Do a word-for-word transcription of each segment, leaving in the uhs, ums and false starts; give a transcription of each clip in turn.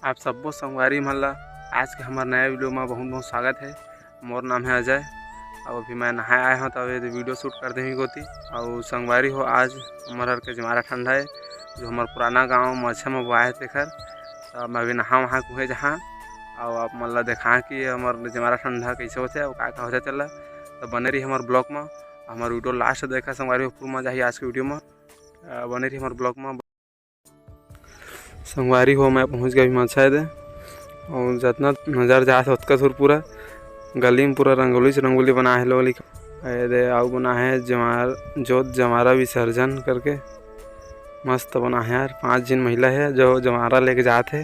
आप सब्बो संगवारी मन ला आज के हमर नया वीडियो में बहुत बहुत स्वागत है। मोर नाम है अजय। अब अभी मैं नहाए आए हूँ, तो अभी वीडियो शूट कर देंगे गोती। और संगवारी हो, आज हमर हर के जमारा ठंडा है, जो हमर पुराना गांव मरछा में बोआए है तेखर। तो मैं अभी नहा वहाँ कुहे जहाँ, और आप मन ला देखा कि हमर जमारा ठंडा कैसे होते और का का होते चला। तो बने रही हमर ब्लॉग में, हमर वीडियो लास्ट देखा संगवारी हो, पूरा मजा ही आज के वीडियो में। अ, बने रही हमर ब्लॉग में। संगवारी हो, मैं पहुंच गया मरछा दे, और जितना नजर जात हे ओतका दूर पूरा गली में पूरा रंगोली से रंगोली बना है लोग। ए दे, आउ बना है जमार, जोत जमारा विसर्जन करके, मस्त बना है यार। पांच झिन महिला है जो जमारा लेके जात हे।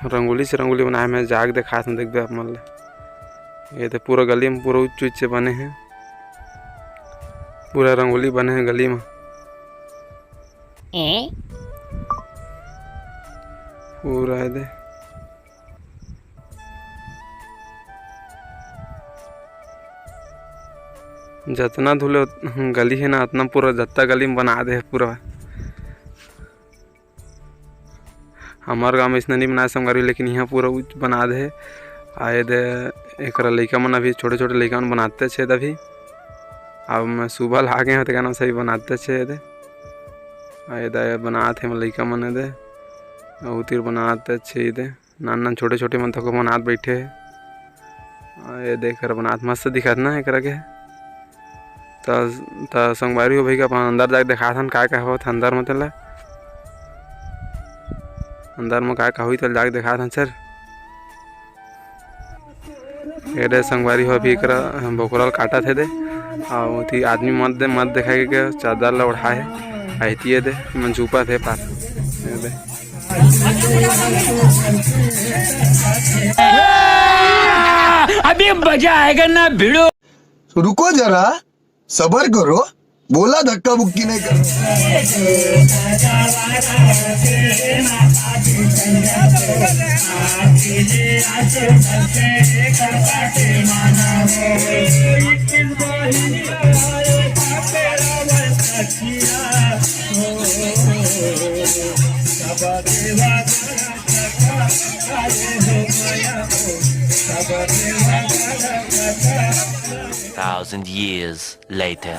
रंगोली से रंगोली बनाए, मैं जाके देखात हूँ, देखबे आप मन ले। ये तो पूरा गली में पूरा उच्च उच्च बने हैं, पूरा रंगोली बने हैं गली में। ए? पूरा ये दे, जतना धुले उत-, गली है ना, उतना पूरा जत्ता गली में बना दे है पूरा। हमर गांव में इसने नहीं बनाए संगवारी, लेकिन यहाँ पूरा उच्च बना दे हे। आ ये दे, एकरा लइका मन अभी छोटे छोटे लइका मन बनाते छे अभी। अब मैं सुबह ला गए होते, कहना सही बनाते छे ये दे। आ ये दे बनात हे लइका मन ये दे। अउ तीर बनाते छे ये दे। नान नान छोटे छोटे मन तको बनात बैठे हे। आ ये दे, एकर बनात मस्त दिखत ना एकरा के। त, त संगवारी हो भई, अपन अंदर जाके देखात हन, काय काय होत हे अंदर म तेला। अंदर म काय काय होई, तेला जाके देखात हन सर। ये दे संगवारी हो, अभी एकरा बोकरा ल काटत हे दे। अउ ओती आदमी मत दे, मत देखाए के चादर ला ओढ़ाए हे। अइती ये दे, मन छुपत हे पार। ये दे। अभी मजा आएगा ना भिड़ो। रुको जरा, सबर करो, बोला धक्का बुक्की नहीं कर। Thousand years later.